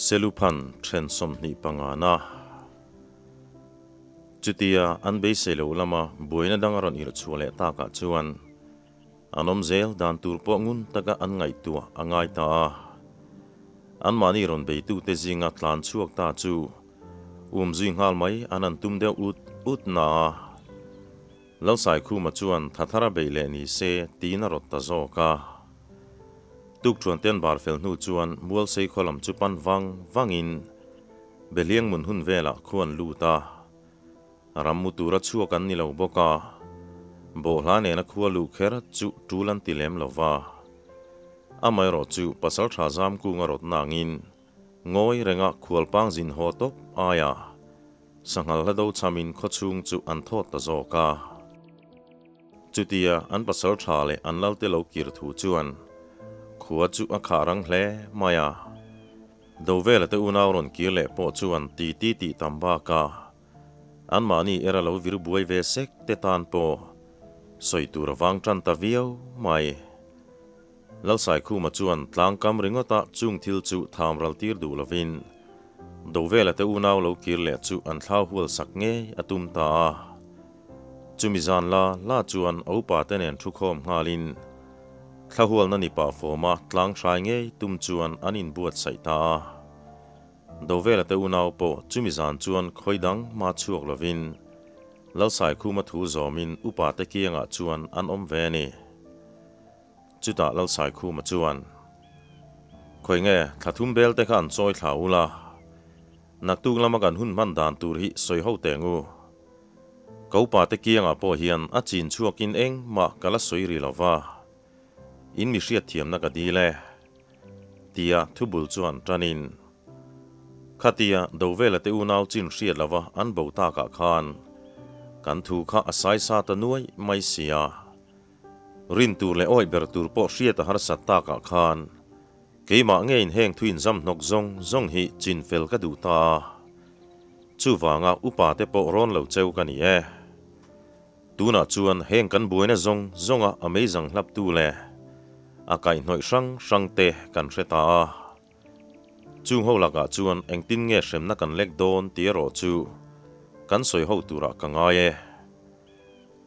Seluphan then 25 na. Chutia an beisei loh lama buaina dang a rawn irh chhuah leh takah chuan an awm zel dan tur pawh ngun taka an ngaihtuah a ngai ta a. Anmahni rawn beitute zinga tlan chhuak ta chu umzui nghal mai an han tum deuh ut ut na a. Lalsaikhuma chuan Thathara beih leh ni se tiin a rawt ta zawk a. Tukṭhuan ten bar fel hnu chuan Mualsei khaw lam chu pan vang vangin Behliang mun hun velah khuan lut a. Ram mu tura chhuak an ni lo bawk a, bawhhla nena khua luh kher chu tul an ti lem lo va. Amaherawhchu Pasalṭha Zamkunga rawtna angin ngawi renga khualpang zin haw tawp aia sanghal hla do chhamin khawchhung chu an thawt ta zawk a. Chutia an pasalṭha leh an lalte lo kir thu chuan khua chu a khah rang hle mai a. Dovela te unau rawn kir leh pawh chuan titi tih tam bakah anmahni era lo vir buai ve sek te tan pawh sawi tur a vang tan ta viau mai. Lalsaikhuma chuan tlangkam ringawta chung thil chu tham ral tir duh lovin Dovela te unau lo kir leh chu an thlau hual sak ngei a tum ta a. Chumi zan la la chuan a upa te nen thukhawm nghalin thlahualna ni pah fawma tlang hrai ngei tum chuan an inbuatsaih ta a. Dovela te unau pawh chumi zan chuan khawi dang ma chhuak lovin Lalsaikhuma thu zawmin upa te kiangah chuan an awm ve a ni. Chutah Lalsaikhuma chuan, Khawi nge thla thum bel te kha an chawi thla ula, naktuk lama kan hun hman dan tur hi sawi ho teng u. Ka upa te kiangah pawh hian a chin chhuakin engmah ka la sawi ri lo va, in mi hriatthiamna ka dil e, tia thubul chuan tanin, Khatia Dovela te unau chin hriat lova an bo takah khan kan thu kha a saisa ta nuai mai sia. Rin tur leh awih ber tur pawh hriat a harsat takah khan keimah ngeiin heng thu inzam hnawk zawng zawng hi chin fel ka duh ta a. Chuvanga upa te pawh rawn lo cheu ka ni e. Tunah chuan heng kan buaina zawng zawnga a meizang hlaptu leh a kaihhnawih hrang hrang te kan hre ta a. Chung ho lakah chuan engtin nge hremna kan lek dawn tih erawh chu kan sawi ho turah ka ngai e.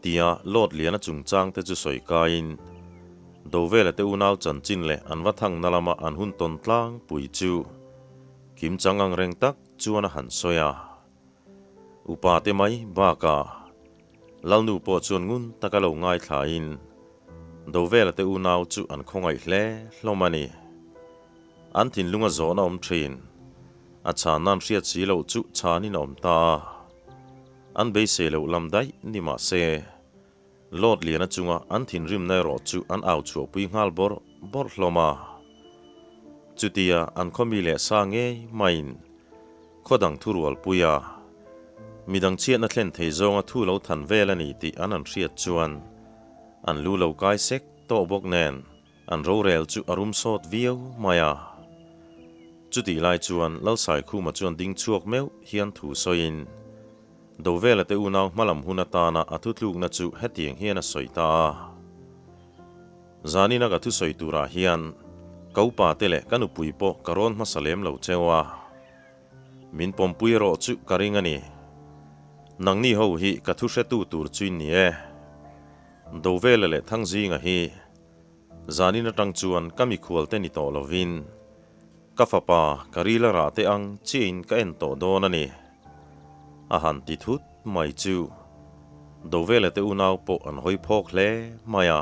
Tia Lord Liana chungchang te chu sawi kaiin Dovela te unau chanchin leh an va thangna lama an hun tawn tlangpui chu kimchang ang reng tak chuan a han sawi a. Upa te mai bakah Lalnu pawh chuan ngun taka lo ngaithlain Dovela te unau chu an khawngaih hle hlawm a ni. An thinlunga zawhna awm thin. A chhan nan hriat si loh chu chhanin a awm ta a. An beisei loh lam daih ni mah se, Lord Liana chunga an thinrimna erawh chu an au chhuahpui nghal bawrh bawrh hlawm a. Chutia an khawmi leh sa ngei maiin khaw dang thurualpui a, midang chhiatna thlen thei zawnga thu lo than vel a ni tih an han hriat chuan an lu lo kai sek tawh bawk nen. An rorel chu a rum sawt viau mai a. Chutih lai chuan Lalsaikhuma chuan ding chhuak meuh hian thu sawiin, Dovela te unau hmalam hun atana a thutlukna chu hetiang hian a sawi ta a. Zanina ka thusawi turah hian ka upa te leh ka nupui pawh ka rawn hmasa lem lo cheu a. Min pawmpui erawh chu ka ring a ni. Nangni ho hi ka thuhretu tur chu in ni e. Dovela leh Thangzinga hi Zanin atang chuan ka mikhual te ni tawh lovin ka fapa ka ril a rah teh ang chiahin ka en tawh dawn a ni. A han ti thut mai chu Dovela te unau pawh an hawi phawk hle mai a.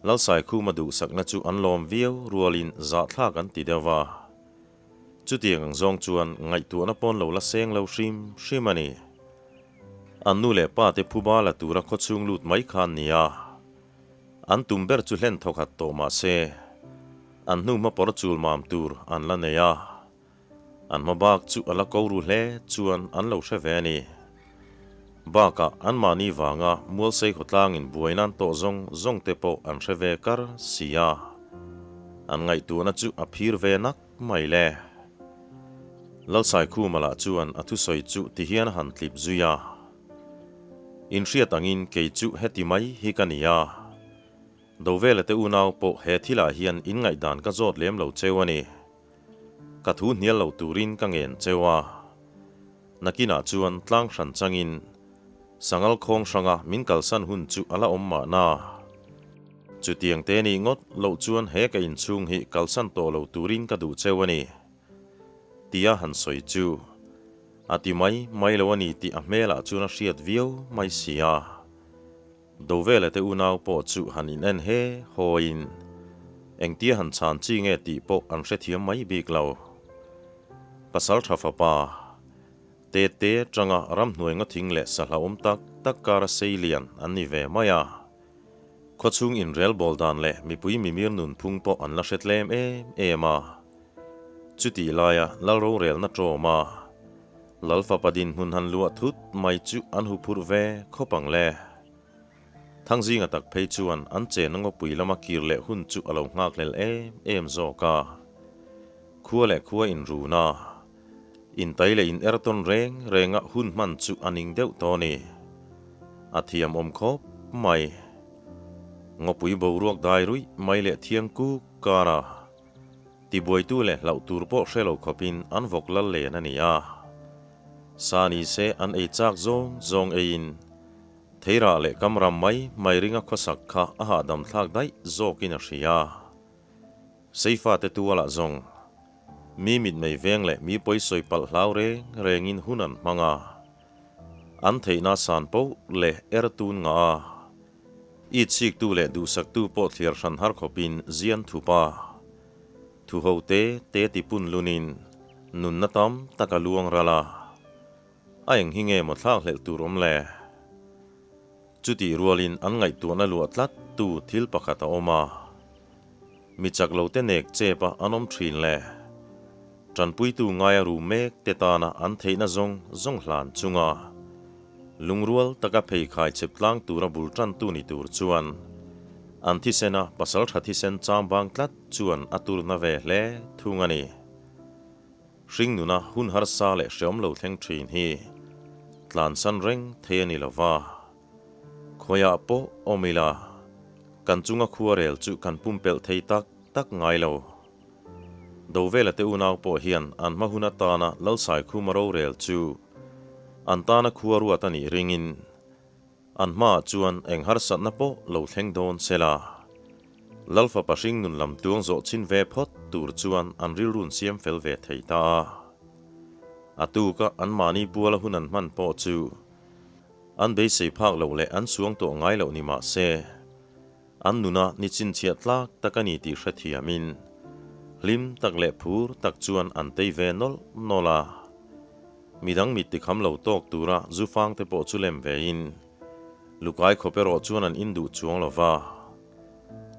Lalsaikhuma duhsakna chu an lawm viau rualin zahthlak an ti deuh va. Chutiang ang zawng chuan ngaihtuahna pawn lo la seng lo hrim hrim a ni. An nu leh pa te phuba la tura khawchhung lut mai kha an ni a. An tum ber chu hlen thawkhat tawh mah se, an hnu hma pawr chul mam tur an la nei a. An hma bak chu a la ko ru hle chuan an lo hre ve a ni. Bakah anmahni vanga Mualsei khawtlangin buai nan tawh zawng zawng te pawh an hre ve kar si a. An ngaihtuahna chu a phir ve nak mai le. Lalsaikhuma lah chuan a thusawi chu tihian a han tlip zui a. Inhriat angin kei chu heti mai hi ka ni a. Dovela te unau pawh he thilah hian inngaihdan ka zawt lem lo cheu a ni. Ka thu hnial lo turin ka ngen cheu a. Nakinah chuan tlang hran changin Sangal khawng hranga min kalsan hun chu a la awm mahna. Chutiang te nih ngawt loh chuan he ka inchhung hi kalsan tawh lo turin ka duh cheu a ni. Tia han sawi chu a ti mai mai lo a ni tih a hmelah chuan a hriat viau mai si a. Dovela te unau pawh chu han in en he hawiin engtia han chhan chi nge tih pawh an hrethiam mai bik lo. Pasal tha fapa te te tanga ramhnuai ngaw thing leh sahla awm tak tak kara sei lian an ni ve mai a. Khawchhung inrel bawl dan leh mipui mimir nunphung pawh an la hre tlem em em a. Chutih laia lal rorelna ṭawm a, Lal fapa dinhmun han luah thut mai chu an huphurh ve khawp ang le. Thangzinga tak phei chuan an chenna ngawpui lama kir leh hun chu a lo nghakhlel em em zawk a. Khua leh khua inrun a, intai leh in er tawn reng renga hun hman chu a ning deuh tawh a ni. A thiam awm khawp mai. Ngawpui boruak dai ruih mai leh thiang kuk kar a. Tibuaitu leh hlauh tur pawh hre lo khawpin an vawk lal len a ni a. Sa ni se an ei chak zawng zawng eiin theirah leh kamram mai mai ringa khawsak kha a hahdam thlak daih zawkin a hria. Seifate tualah zawng mi mitmei veng leh mi pawisawi palh hlau reng rengin hun an hmang a. An theihna san poh leh er tun ngah a. I chhiktu leh duhsaktu pawh thliar hran har khawpin zian thup a, thu ho te te ti pun lunin nunna tam tak a luang ral a, a eng hi nge maw thlak hlelh tur awm le? Chutih rualin an ngaihtuahna luah tlat tu thil pakhat a awm a, mi chak lo te nek chep a an awm thin le? Tanpuitu ngaia ru mek te tana an theihna zawng zawng hlan chunga lungrual taka pheikhai chep tlang tura bul tantu ni tur chuan an thisena pasal tha thisen chambang tlat chuan a turna ve hle thung a ni. Hring nuna hun harsa leh hreawm lo thleng thin hi tlansan reng thei a ni lova, khawiah pawh awm ila kan chunga khuarel chu kan pumpelh thei tak tak ngai lo. Dovela te unau pawh hian an hma hun atana Lalsaikhuma rorel chu an tana khua ruat a nih ringin an hmaah chuan eng harsatna pawh lo thleng dawn se la. Lalfapa hring nun lam tluang zawh chhin ve phawt tur chuan an rilrun siam fel ve thei ta a. A tuka anmahni puala hun an hman pawh chu an beisei phak loh leh an suang tawh ngai loh ni mah se, An nuna ni chhinchhiah tlak tak a ni tih hrethiamin hlim tak leh phur tak chuan an tei ve nawlh nawlh a. Midang mit tikham lo tawk tura zufang te pawh chu lem vein Lukai khawp erawh chuan an induh chuang lo va.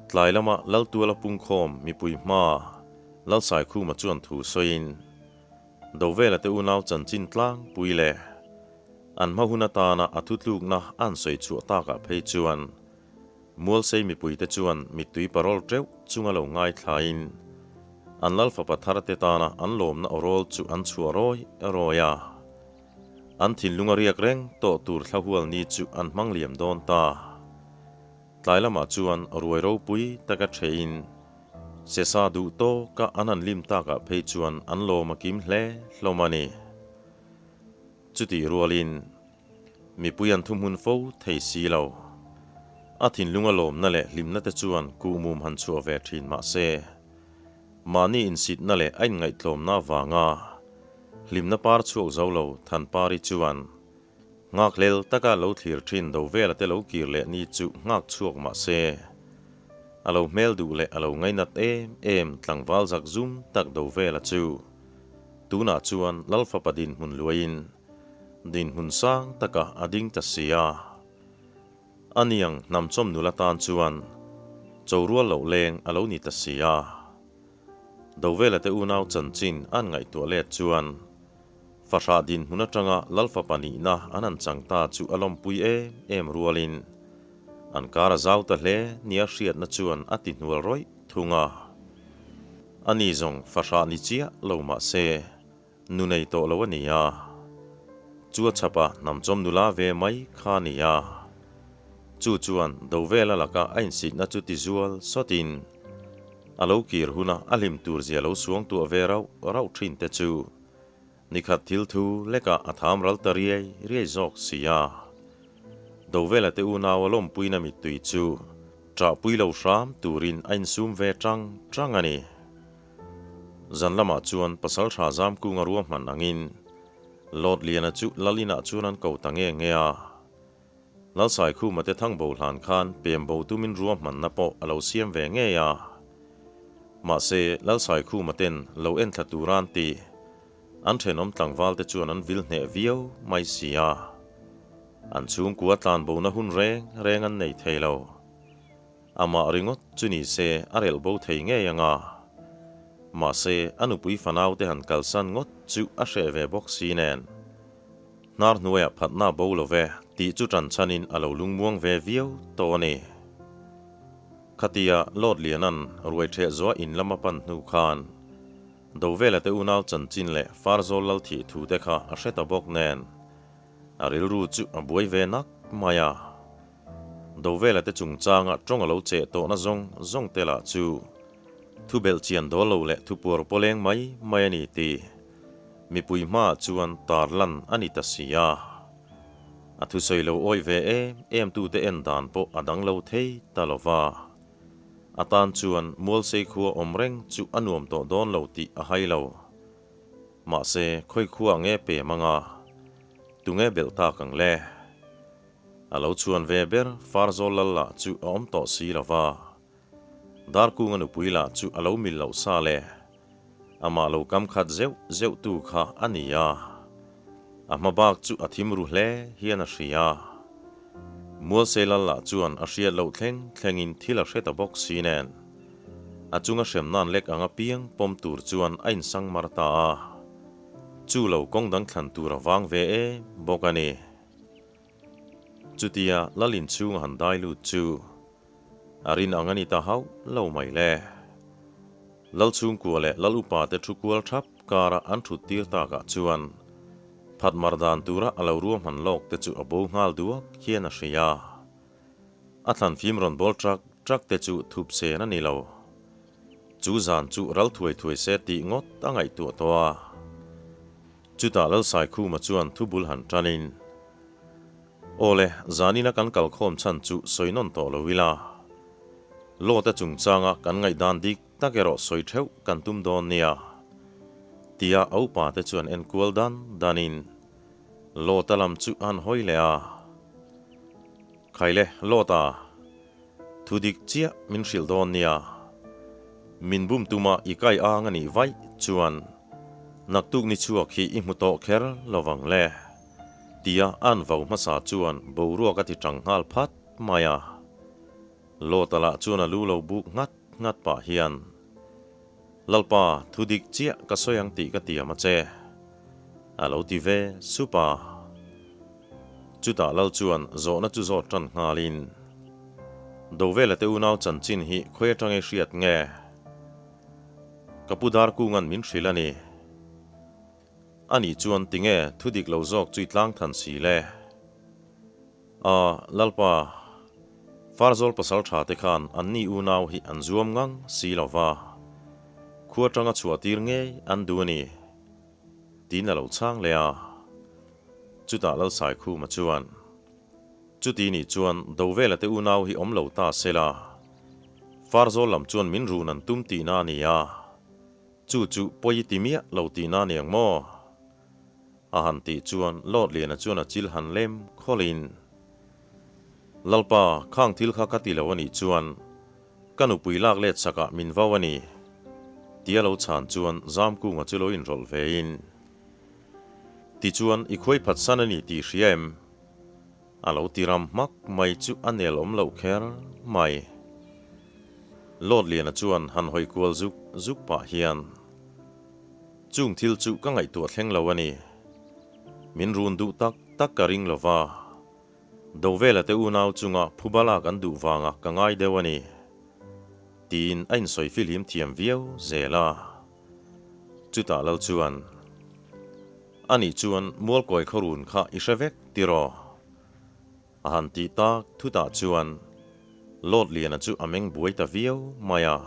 Tlai lama Laltuala pungkhawm mipui hmaa Lalsaikhuma chuan thu sawiin Dovela te unau chanchin tlangpui leh an hma hun atana a thutlukna an sawi chhuah takah phei chuan Mualsei mipuite chuan mittui parawl teuh chunga lo ngaithlain an lal fapa tharte tana an lawmna awrawl chu an chhuah rawi rawi a. An thinlung a riak reng tawh tur thlahual ni chu an hmang liam dawn ta. Tlai lamah chuan ruai ropui taka thein Sesa duh tawka an han lim takah phei chuan an lawm a kim hle hlawm a ni. Chutih rualin Mipui an thuhmun fo thei si lo. A thinlung a lawmna leh hlimna te chuan kuhmum han chhuah ve thin mah se, mahni insitna leh a inngaihtlawmna avanga hlimna par chhuak zo lo Thanpari chuan nghakhlel taka lo thlir thin Dovela te lo kir leh ni chu nghak chhuak mah se, a lo hmel duh leh a lo ngainat em em tlangval zak zum tak Dovela chu tunah chuan Lalfapa dinhmun luaiin Dinhmun sang takah a ding ta si a. A niang hnamchawm nula tan chuan cho rual loh leng a lo ni ta si a. Dovela te unau chanchin an ngaihtuah let chuan fahrah dinhmun atanga Lalfapa nihna an han chang ta chu a lawmpui em em rualin an kar a zau ta hle nia hriatna chuan a ti hnual rawih thung a. A ni zawng fahrah ni chiah lo mah se Nu nei tawh lo a ni a, chu a chhap a hnamchawm nula ve mai kha a ni a. Chu chuan Dovela laka a insitna chu tizual sawtin A lo kir huna a hlim tur zia lo suangtuah ve rauh rauh thin te chu nikhat thil thu lekah a tham ral ta riai riai zawk si a. Dovela te unau a lawmpuina mittui chu ṭahpui lo hram turin a insum ve ṭang ṭang a ni. Zan lamah chuan Pasalṭha Zamkunga ruahman angin Lawtliana chu Lalinah chuan an ko ta nge nge a. Lalsaikhuma te thangbo hlan khan pem bo tumin ruahmanna pawh a lo siam ve ngei a. Mahse, Lalsaikhuma ten lo enthla tura an ti. An thenawm tlangval te chuan an vil hneh viau mai si a. An chhungkua tlanbona hun reng reng an nei thei lo. Amah ringawt chu ni se a relh bo thei ngei ang a. Mahse, a nupui fanau te han kalsan ngawt chu a hreh ve bawk si nen. Hnar hnuaiah phatna bo lo ve tih chu ṭan chhanin a lo lungmuang ve viau tawh a ni. Khatia Lord Lianan ruai ṭheh zuah in lam a pan hnu khan Dovela te unau chanchin leh Farzawl lal thih thu te kha a hre ta bawk nen a rilru chu a buai ve nak mai a. Dovela te chungchanga ṭawng a lo cheh tawhna zawng zawng te lah chu thu belh chian dawl lo leh thu puar pawleng mai mai a ni tih Mipui hmaah chuan tar lan a ni ta si a. A thusawi lo awih ve em em tute en dan pawh a dang lo thei ta lo va. A tan chuan Mualsei khua awm reng chu a nuam tawh dawn lo tih a hai lo. Mahse, khawi khua nge pem anga tunge belh tak ang le? A lo chhuan ve ber Farzawl lal lah chu a awm tawh si lo va. Darkunga nupui lah chu a lo mil loh sa le. Amah lo kam khat zeuh zeuh tu kha a ni a, a hma bak chu a thim ru hle hian a hria. Mualsei-lal lah chuan a hriat loh thleng thlengin thil a hre ta bawk si nen, a chunga hrem nan lek anga piang pawm tur chuan a insang mar ta a, chu lo kawng dang thlan tur a vang ve em bawk a ni. Chutia lal inchhung a han dai lut chu a rin ang a ni ta hauh lo mai le. Lal chhungkua leh lal upa te thu kual thap kara an thut tir takah chuan phat mar dan tura a lo ruahman lawk te chu a bo nghal duak hian a hria. A thlan fim rawn bawl trak trak te chu thup sen a ni lo. Chu zan chu ral thuai thuai se tih ngawt a ngaihtuah tawh a. Chutah Lalsaikhuma chuan thu bul han tanin, Aw le, zanina kan kalkhawm chhan chu sawi nawn tawh lo ila. Lawta chungchanga kan ngaihdan dik tak erawh sawi theuh kan tum dawn nia. Tia a upa te chuan enkual dan danin Lawta lam chu a han hawi leh a. Khaile, Lawta, thu dik chiah min hrilh dawn nia. Min bum tuma i kai ang a nih vaih chuan naktuk ni chhuak hi i hmu tawh kher lo vang le. Tia an vau hmasa chuan boruak a ti tang nghal phat mai a. Lawta lah chuan a lu lo buk nghat nghat pah hian, Lalpa, thu dik chiah ka sawi ang tih ka tiam a che, a lo ti ve sup a. Chutah Lal chuan zawhna chu zawt tan nghalin, Dovela te unau chanchin hi khawi atang ei hriat nge? Ka pu Darkunga'n min hrilh a ni. Anih chuan tinge thu dik lo zawk chu i tlang than si le? A, Lalpa, Farzawl pasal tha te khan anni unau hi an zuam ngang si lo va, khua tanga chhuah tir ngei an duh a ni, tiin a lo chhang leh a. Chutah Lalsaikhuma chuan, Chuti nih chuan Dovela te unau hi awm lo ta se la, Farzawl lam chuan min run an tum tihna a ni a, chu chu pawi i ti miah lo tihna a ni ang maw? A han tih chuan Lawtliana chuan a chil han lem khawlin, Lalpa, khang thil kha ka ti lo a nih chuan ka nupui lak let sakah min vau a ni, tia lo chhan chuan Zamkunga chu lo inrawlh vein, Tichuan i khuai phatsan a ni tih hria em? A lo ti ram hmak mai chu a nel awm loh kher mai. Lawtliana chuan han hawi kual zuk zuk pah hian, Chung thil chu ka ngaihtuah thleng lo a ni. Min run duh tak tak ka ring lo va. Dovela te unau chunga phuba lak an duh vanga ka ngai deuh a ni. Tiin a insawi filhim thiam viau zel a. Chutah lo chuan, Anih chuan Mualkawi khawrun kha i hre vek tiraw? A han tih tak thutah chuan Lawtliana chu a meng buai ta viau mai a.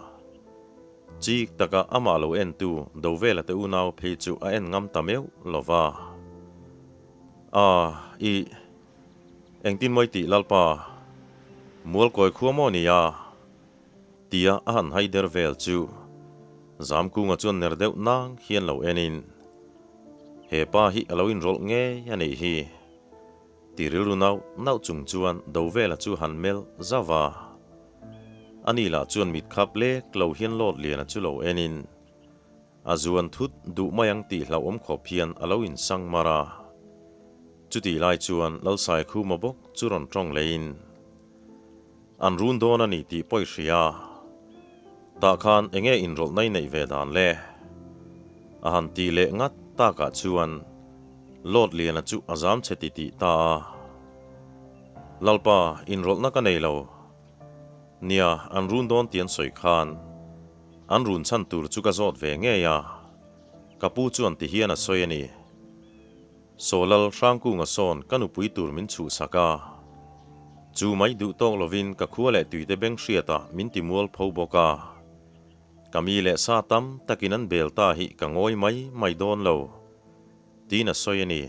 Chik taka amah lo entu Dovela te unau phei chu a en ngam ta meuh lo va. A, ih, engtin mawi tih Lalpa, Mualkawi khua maw nia? Tia a han hai der vel chu Zamkunga chuan ner deuh nang hian lo enin, He pa hi a lo inrawlh ngei a nih hi. Ti rilru nauh nauh chung chuan Dovela chu han melh zauh a. Ani lah chuan mit khap lek lo hian lawt liana chu lo enin, a zuan thut duh mai ang tih hlauhawm khawp hian a lo insang mar a. Chutih lai chuan Lalsaikhuma bawk chu rawn tawng leiin, An run dawn a ni tih pawi hria. Tah khan enge inrawlhna i neih ve dan le? A han ti leh ngat takah chuan Lawt Liana chu a zam chhe ti tih ta a. Lalpa, inrawlhna ka nei lo. Nia, an run dawn tih an sawi khan an run chhan tur chu ka zawt ve ngei a, ka pu chuan ti hian a sawi a ni. Sawlal Hrangkunga sawn ka nupui tur min chhuhsak a, chu mai duh tawk lovin ka khua leh tuite beng hriatah min ti mual pho bawk a. Ka mi leh sa tam takin an bel ta hi ka ngawi mai mai dawn lo, tiin a sawi a ni.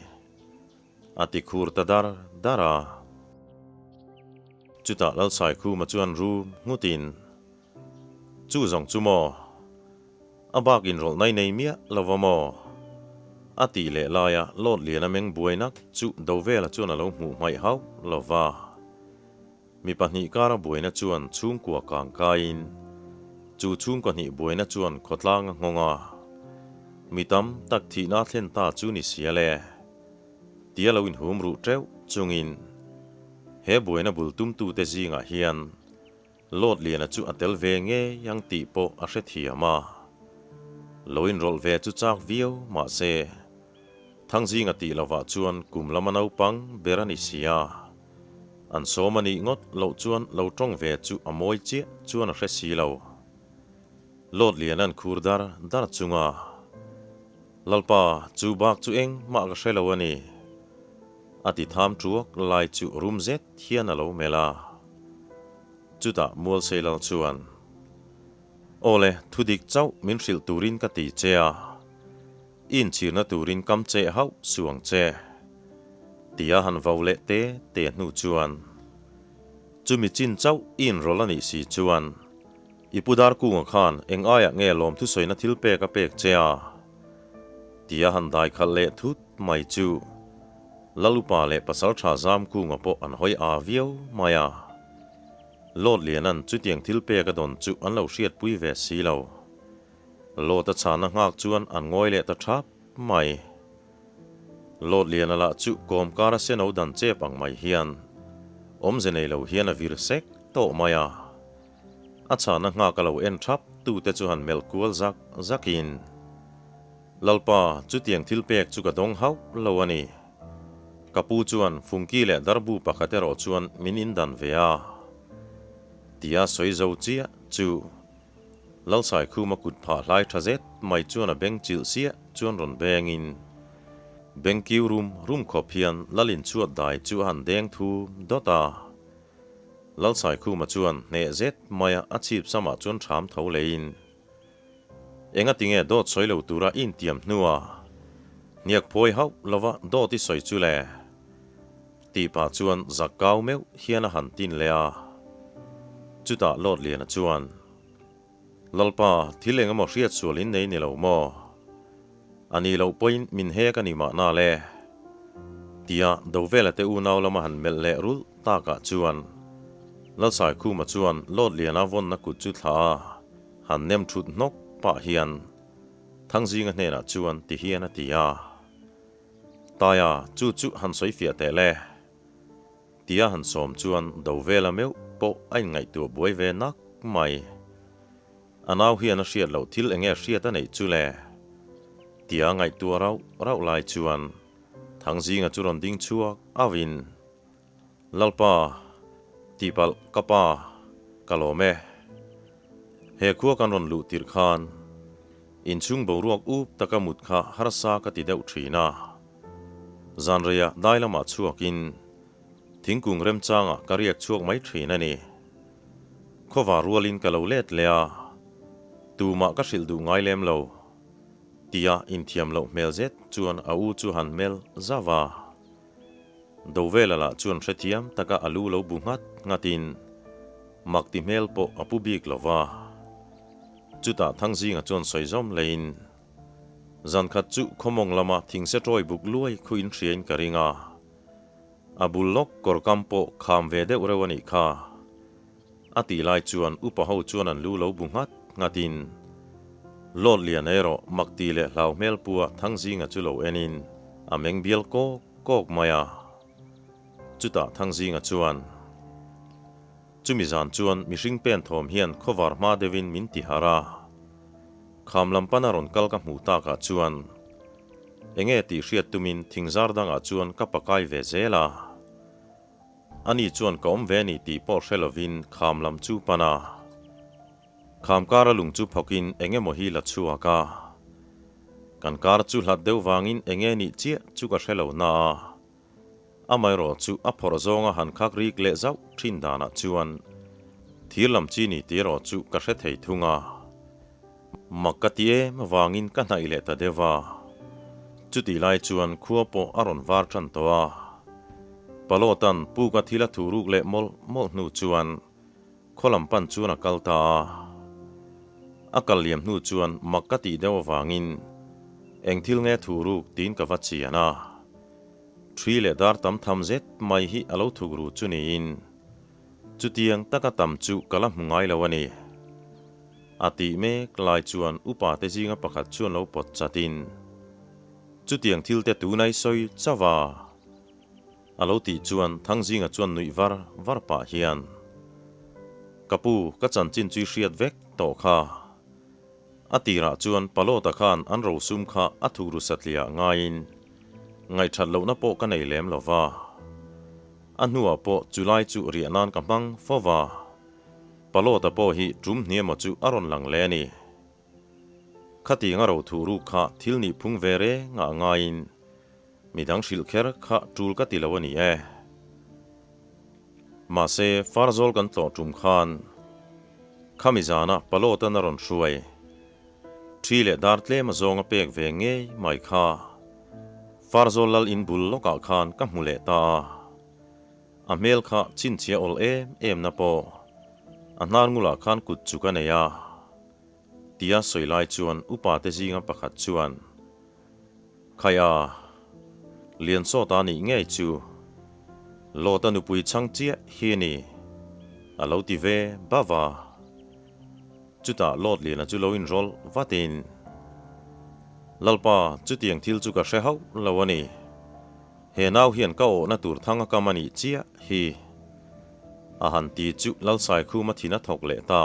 A ti khur ta dar dar a. Chutah Lalsaikhuma chuan rum nghutin, Chu zawng chu maw? A bak inrawlh nai nei miah lo va maw? A tih leh laia lawt lian a meng buai nak chu Dovela chuan a lo hmuh hmaih hauh lo va. Mi pahnih kara buaina chuan chhungkua kang kaiin, chu chhungkaw hnih buaina chuan khawtlang a nghawng a. Mi tam tak thihna a thlen ta chu ni sia le. Tia lo inhum ruh teuh chungin he buaina bul tumtute zingah hian Lawt Liana chu a tel ve ngei ang tih pawh a hrethiam a. Lo inrawlh ve chu chak viau mah se, Thangzinga tih lovah chuan kum lama naupang ber a ni si a. An sawm a nih ngawt loh chuan lo tawng ve chu a mawi chiah chuan a hre si lo. Lawt Liana'n khur dar dar chunga, Lalpa, chu bak chu eng mah ka hre lo a ni, a ti tham tuak lai chu rum zet hian a lo melh a. Chutah Mualseilal chuan, Aw le, thu dik chauh min hrilh turin ka ti che a, i inchhirna turin kam che hauh suh ang che, tia han vau leh te te hnu chuan, Chumi chin chauh i inrawlh a nih si chuan, i pu Darkunga khan eng aiah nge lawmthusawina thil pek a pek che a? Tia han dai khalh leh thut mai chu Lalupa leh Pasaltha Zamkunga pawh an hawi aa viau mai a. Lawt Liana'n chutiang thil pek a dawn chu an lo hriatpui ve si lo. Lawt a chhana nghak chuan an ngawi leh ta thap mai. Lawt Liana lah chu kawmkar a seno dan chep ang mai hian awmze nei lo hian a vir sek tawh mai a. A chhana nghak a lo en thap tute chu han melh kual zak zakin, Lalpa, chutiang thil pek chu ka dawng hauh lo a ni. Ka pu chuan Fungki leh Darbu pakhat erawh chuan min indan ve a. Tia sawi zo chiah chu Lalsaikhuma kut phah hlai tha zet mai chuan a beng chilh siah chuan rawn bengin beng kiu rum rum khawp hian Lalin chhuat dai chu a han deng thum dawt a. Lalsaikhuma chuan hneh zet maia a chhip samah chuan thram tho leiin, Enga tinge dawt sawi lo tura i intiam hnua hniak phawi hauh lova dawt i sawi chu le? Tih pah chuan zak kau meuh hian a han tin leh a. Chutah Lawt Liana chuan, Lalpa, thil eng emaw hriat sual in nei ni lo maw? A ni loh pawhin min hek a ni mahna le? Tia Dovela te unau lama han melh leh rulh takah chuan Lalsaikhuma chuan Lawt Liana vawnna kut chu thlah a, Han nem thut hnawk pah hian Thangzinga hnenah chuan ti hian a ti a, Taia, chu chu han sawi fiah teh le. Tia han sawm chuan Dovela meuh pawh a inngaihtuah buai ve nak mai. A nau hian a hriat loh thil enge hriat a neih chu le? Tia ngaihtuah rauh rauh lai chuan Thangzinga chu rawn ding chhuak auhin, Lalpa, tihpalh ka pa, ka lawm e. He khua kan rawn luh tirh khan inchhung boruak up taka mut kha harsa ka ti deuh thin a. Zanreiah dai lamah chhuakin thingkung remchangah ka riak chhuak mai thin a ni. Khawvar rualin ka lo let leh a. Tumah ka hrilh duh ngai lem lo. Tia inthiam loh hmel zet chuan a u chu han melh zauh a. Dovela lah chuan hrethiam taka a lu lo bu nghat nghatin mak ti hmel pawh a pu bik lo va. Chutah Thangzinga chuan sawi zawm leiin, Zankhat chu khawmawng lama thingse tawi buk luai khu in hriain ka ring a. A bul lawk kawr kam pawh kham ve deuh reuh a nih kha. A tih lai chuan upa ho chuan an lu lo bu nghat nghatin Lawt lian erawh mak ti leh hlau hmel pua Thangzinga chu lo enin a meng bial kawk kawk mai a. Chutah Thangzinga chuan, Chumi zan chuan mihring pen thawm hian khawvar hma deuhin min ti harh a. Kham lam pana rawn kal ka hmuh takah chuan enge tih hriat tumin thingzar dangah chuan ka pakai ve zel a. Ani chuan ka awm ve ni tih pawh hre lovin kham lam chu pan a. Kham kara lung chu phawkin eng emaw hi la chhuak a. Kan kar chu hlat deuh vangin eng nge nih chiah chu ka hre lo na a. Amaherawh chu a phawrh zawnga han khak rik leh zauh thin danah chuan thir lam chi ni tih erawh chu ka hre thei thung a. Mak ka ti em avangin ka hnaih leh ta deuh a. Chutih lai chuan khua pawh a rawn var tan tawh a. Palawtan puka thil a thu ruk leh mawlh mawlh hnu chuan khaw lam pan chuan a kal ta a. A kal liam hnu chuan mak ka tih deuh avangin eng thil nge thu ruk tiin ka va chian a. Thi leh dar tam tham zet mai hi a lo thuk ru chu niin Chutiang taka tam chu ka la hmu ngai lo a ni. A tih mek lai chuan upa te zinga pakhat chuan lo pawt chatin, Chutiang thil te tunai sawi chauh a? A lo tih chuan Thangzinga chuan nuih var var pah hian, Ka pu, ka chanchin chu i hriat vek tawh kha. A tirah chuan Palawta khan an rosum kha a thukru satliah ngaiin ngaihthat lohna pawh ka nei lem lo va. A hnuah pawh chulai chu riah nan ka hmang fo va. Palawta pawh hi tum hniemaw chu a rawn lang leh a ni. Khatiang a rothu ruk kha thil nih phung ve reng ah ngaiin midang hrilh kher kha tul ka ti lo a ni e. Mahse, Farzawl kan tlawh tum khan khami zana Palawtan a rawn hruai. Thi leh dar tlem a zawng a pek ve ngei mai kha. Farzawl lal in bul lawkah khan ka hmu leh ta a. A hmel kha chhinchhiah awl em em na pawh a hnar ngulah khan kut chu ka nei a. Tia sawi lai chuan upa te zinga pakhat chuan, Khaia, Liansawta nih ngei chu Lawta nupui chhang chiah hi a ni, a lo ti ve bauh a. Chutah Lawt Liana chu lo inrawlh vatin, Lalpa, chutiang thil chu ka hre hauh lo a ni. He nau hian ka awhna tur thang a kam a nih chiah hi. A han ti chu Lalsaikhuma thin a thawk leh ta.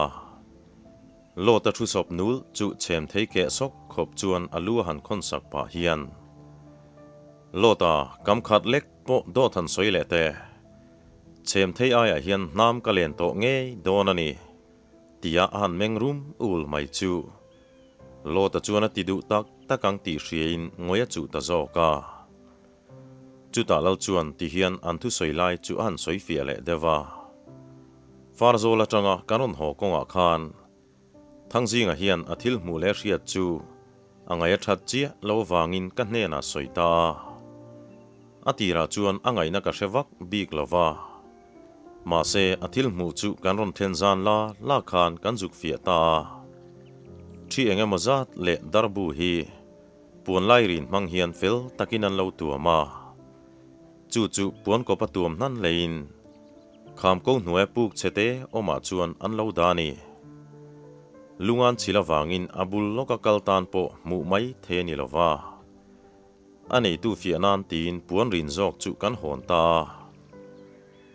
Lawta thu sawp nul chu chhem thei keh sawk khawp chuan a lu a han khawn sak pah hian, Lawta, kam khat lek pawh dawt han sawi leh teh. Chhem thei aiah hian hnam ka len tawh ngei dawn a ni. Tia a han meng rum ul mai chu Lawta chuan a ti duh tak tak ang tih hriain ngawi a chuh ta zawk a. Chutah lal chuan ti hian an thusawi lai chu a han sawi fiah leh deuh a. Farzawl atanga kan rawn haw kawngah khan Thangzinga hian a thil hmuh leh hriat chu a ngaih a that chiah lo avangin ka hnenah sawi ta a. A tirah chuan a ngaihna ka hre vak bik lo va. Mahse, a thil hmuh chu kan rawn thlen zan la la khan kan zuk fiah ta a. Thi eng emaw zat leh darbu hi puan lai rin hmang hian fel takin an lo tuam a. Chu chu puan kawp a tuam hnan leiin kham ko hnuai puk chhe te awmah chuan an lo dah a ni. Lungan chhil avangin a bul lawka kal tan pawh hmuh mai thei a ni lo va. A neitu fiah nan tiin puan rin zawk chu kan hawn ta a.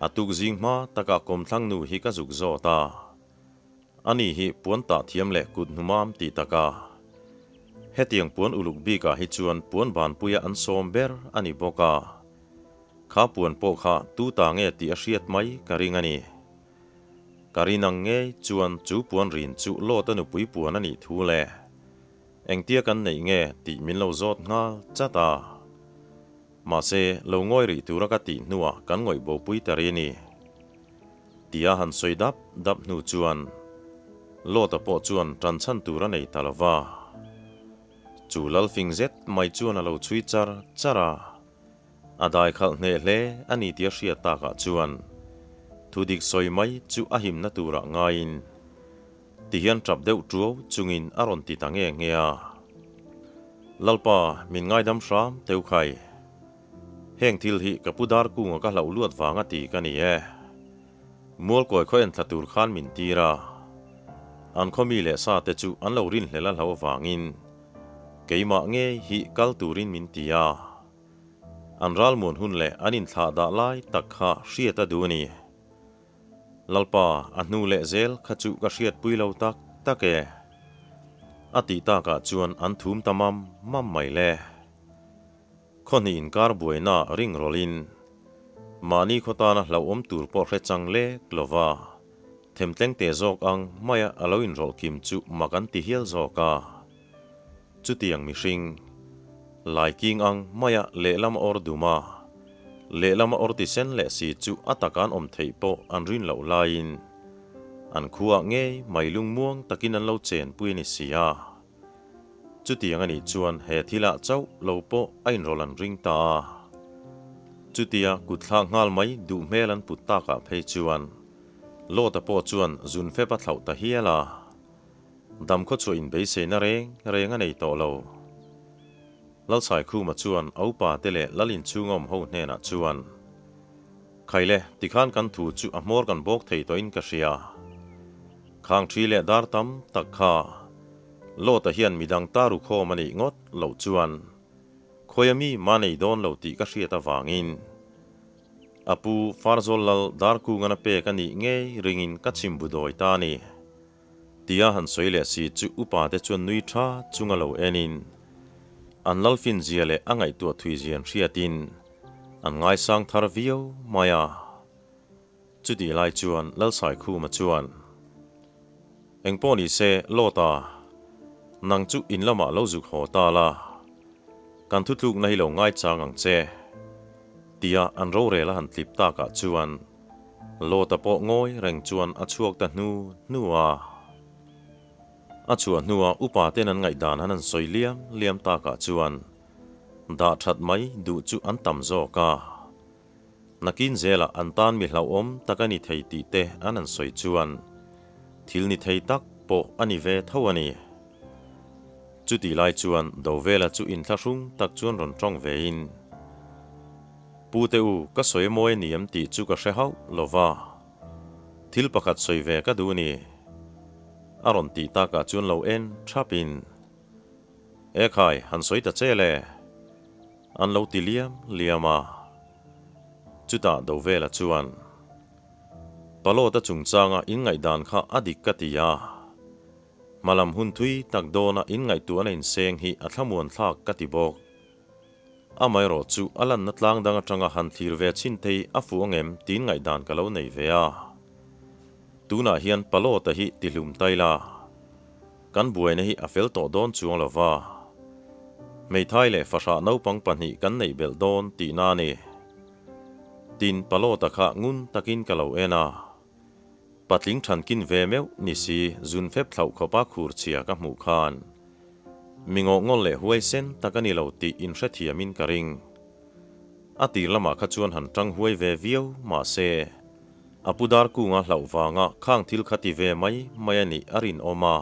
A tuk zing hma takah kawmthlang nu hi ka zuk zawt a. Ani hi puan tah thiam leh kut hnumam tih taka. Hetiang puan uluk bikah hi chuan puan banpuia an sawm ber a ni bawk a. Kha puan pawh kha tu ta nge tih a hriat mai ka ring a ni. Ka rin ang ngei chuan chu puan rin chu Lawta nupui puan a nih thu le. Engtia kan neih nge tih min lo zawt nghal chat a. Mahse, lo ngawi rih tura ka tih hnuah kan ngawih bopui ta ri a ni. Tia han sawi dap dap hnu chuan. Lota pawh chuan ṭan chhan tur a nei ta lo va. Chu lal fing zet mai chuan a lo chhui char char a. A dai khalh hneh hle a ni tih a hriat takah chuan thudik sawi mai chu a himna turah ngaiin tihian ṭap deuh ṭuau chungin a rawn ti ta nge nge a. Lalpa, min ngaidam hram teu khai. Heng thil hi ka pu dar kunga ka hlauh luat vang a ti ka ni e. Mualkawi khaw en thla tur khan min tir a. An khaw mi leh sa te chu an lo rinhlel a hlauh avangin keimah ngei hi kal turin min ti a. An ralmuan hun leh an inthlah dah lai tak kha hriat a duh a ni. Lalpa, a hnu leh zel kha chu ka hriatpui lo tak tak e. A tih takah chuan an thum ta mam mam mai le. Khawhnih inkar buaina ring rawlhin mahni khaw tana hlauhawm tur pawh hre chang lek lova themtleng teh zawk ang maia a lo inrawlh kim chu mak an ti hial zawk a. Chutiang mihring, laiking ang maia lehlam awr dum a, lehlam awr ti sen leh si chu a taka an awm theih pawh an rin loh laiin an khuaah ngei mai lungmuang takin an lo chenpui a ni si a. Chutiang a nih chuan he thilah chauh lo pawh a inrawlh an ring ta a. Chutia kut thlak nghal mai duh hmel an put takah phei chuan Lota pawh chuan zun fep a thlauh ta hial a. Dam khaw chhuah inbeiseina reng reng a nei tawh lo. Lalchhaikhuma chuan a upa te leh Lal inchhunga awm ho hnenah chuan, Khaile, tikhan kan thu chu a hmawr kan bawk thei tawhin ka hria. Khang thi leh dar tam tak kha Lota hian midang ta ru khawm a nih ngawt loh chuan khawi a mi mah nei dawn lo tih ka hriat avangin a pu Farzawl Lal Darkungan a pek a nih ngei ringin ka chim bu dawi ta a ni. Tia han sawi leh si chu upa te chuan nui tha chunga lo enin an Lalfin zia leh a ngaihtuah thui zian hriatin an ngaisang thar viau mai a. Chutih lai chuan Lalsaikhuma chuan, Engpawh ni se, Lawta, nang chu in lamah lo zuk haw ta la, kan thutlukna hi lo ngaichang ang che, tia an rorel a han tlip takah chuan Lawta pawh ngawi reng chuan a chhuak ta hnu hnu a. A chhuah hnua upa ten an ngaihdan han an sawi liam liam takah chuan dah that mai duh chu an tam zawk a. Nakin zelah an tan mi hlauhawm tak a ni thei tih te an han sawi chuan thil ni thei tak pawh a ni ve tho a ni. Chutih lai chuan Dovela chu inthlahrung tak chuan rawn tawng vein, Pu te u, ka sawi mawi a ni em tih chu ka hre hauh lo va, thil pakhat sawi ve ka duh a ni. A rawn tih takah chuan lo en thapin, Ekhai, han sawi ta che le. An lo ti liam liam a. Chutah Dovela chuan, Palawta chungchanga inngaihdan kha a dik ka ti a. Hmalam hun thui tak dawna inngaihtuahna inseng hi a thlamuan thlak ka ti bawk. Amaherawh chu a lanna tlang dang atanga han thlir ve chhin thei a fuh angem tiin ngaihdan ka lo nei ve a. Tunah hian Palawta hi tihlum ta ila. Kan buaina hi a fel tawh dawn chuang lo va. Hmeithai leh fahrah naupang pahnih kan neih belh dawn tihna a ni. Tin, Palawta kha ngun takin ka lo en a. Patling thankin ve meuh ni si zun fep thlauh khawpa khur chhia ka hmuh khan mi ngawhngawl leh huaisen tak a ni lo tih inhrethiamin ka ring. A tir lamah kha chuan han tang huai ve viau mah se, A pu dar kunga hlauh vanga khang thil kha ti ve mai mai a nih a rinawm a.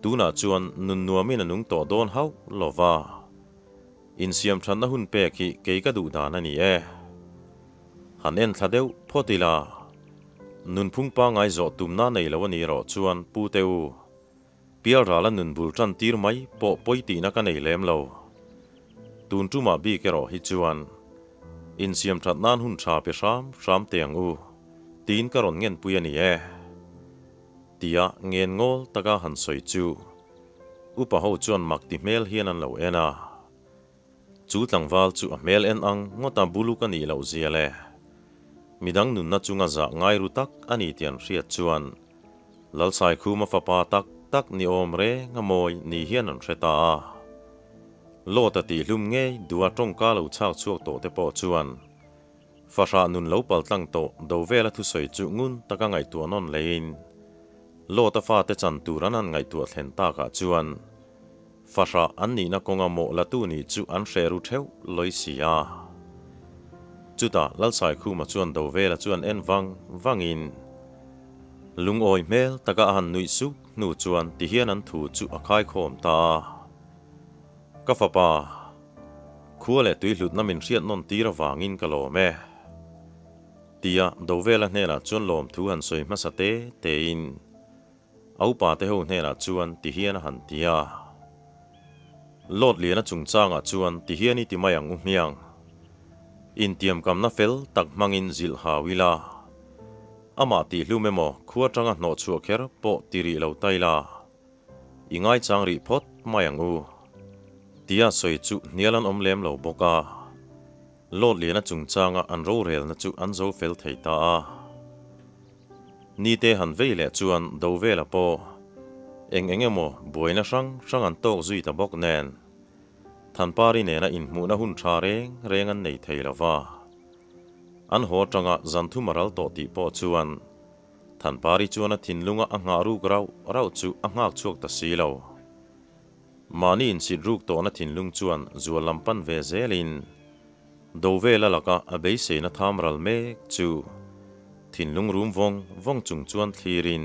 Tunah chuan nun nuamin a nung tawh dawn hauh lo va. Insiam thatna hun pek hi kei ka duh dan a ni e. Han en thla deuh phawt ila. Nunphung pangngai zawh tumna nei lo a ni erawh chuan Pu te u, Pialrala nun bul tan tir mai pawh pawi tihna ka nei lem lo. Tun tumah bik erawh hi chuan insiam that nan hun tha pe hram hram teh ang u, tiin ka rawn ngenpui a ni e. Tia ngen ngawl taka han sawi chu upa ho chuan mak ti hmel hian an lo en a. Chu tlangval chu a hmel en ang ngawta buluk a nih loh zia le. Midang nunna chunga zah ngai ru tak a ni tih an hriat chuan Lalsaikhuma fapa tak tak ni awm reng a mawi ni hian an hre ta a. Lawta tihhlum ngei duha tawngka lo chhak chhuak tawh te pawh chuan fahrah nun lo paltlang tawh do vela thusawi chu ngun taka ngaihtuah nawn leiin. Lota fate chan tur an han ngaihtuah thlen takah chuan fahrah an nihna kawnga mawh latu nih chu an hreh ru theuh lawi si a. Chutah Lalsaikhuma chuan Dovela chuan en vang vangin lungawi hmel taka a han nuih suk hnu chuan tihian an thu chu a khaikhawm ta a. Ka fapa, khua leh tui hlutna min hriat nawn tir avangin ka lawm e. Tia Dovela hnenah chuan lawmthu han sawi hmasa te tein a upa te ho hnenah chuan ti hian a han ti a. Lawt liana chungchangah chuan ti hian i ti mai ang u hmiang. Intiamkamna fel tak hmangin zilh hau ila. Amah tihhlum emaw khua atanga hnawhchhuah kher pawh ti rih lo ta ila. I ngaichang rih phawt mai ang u. Tia sawi chu hnial an awm lem lo bawk a. Lawt liana chungchanga an rorelna chu an zo fel thei ta a. Nite han vei leh chuan do vela pawh eng eng emaw buaina hrang hrang an tawk zui ta bawk nen Thanpari nena inhmuhna hun tha reng reng an nei thei lo va. An haw atanga zan thum a ral tawh tih pawh chuan Thanpari chuan a thinlunga a nghah ruk rauh rauh chu a nghak chhuak ta si lo. Mahni insit ruk tawhna thinlung chuan zual lam pan ve zelin Dovela laka a beiseina tham ral mek chu thinlung rum vawng vawng chung chuan thlirin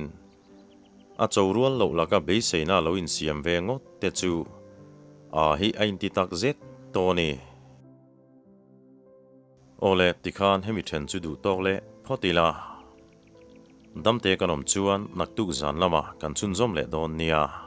a cho rual loh laka beiseina a lo insiam ve ngawt te chu a hi a inti tak zet tawh a ni. Awle, tikhan hemi then chu duh tawk leh phawt ila. Damte kan awm chuan naktuk zan lamah kan chhunzawm leh dawn nia.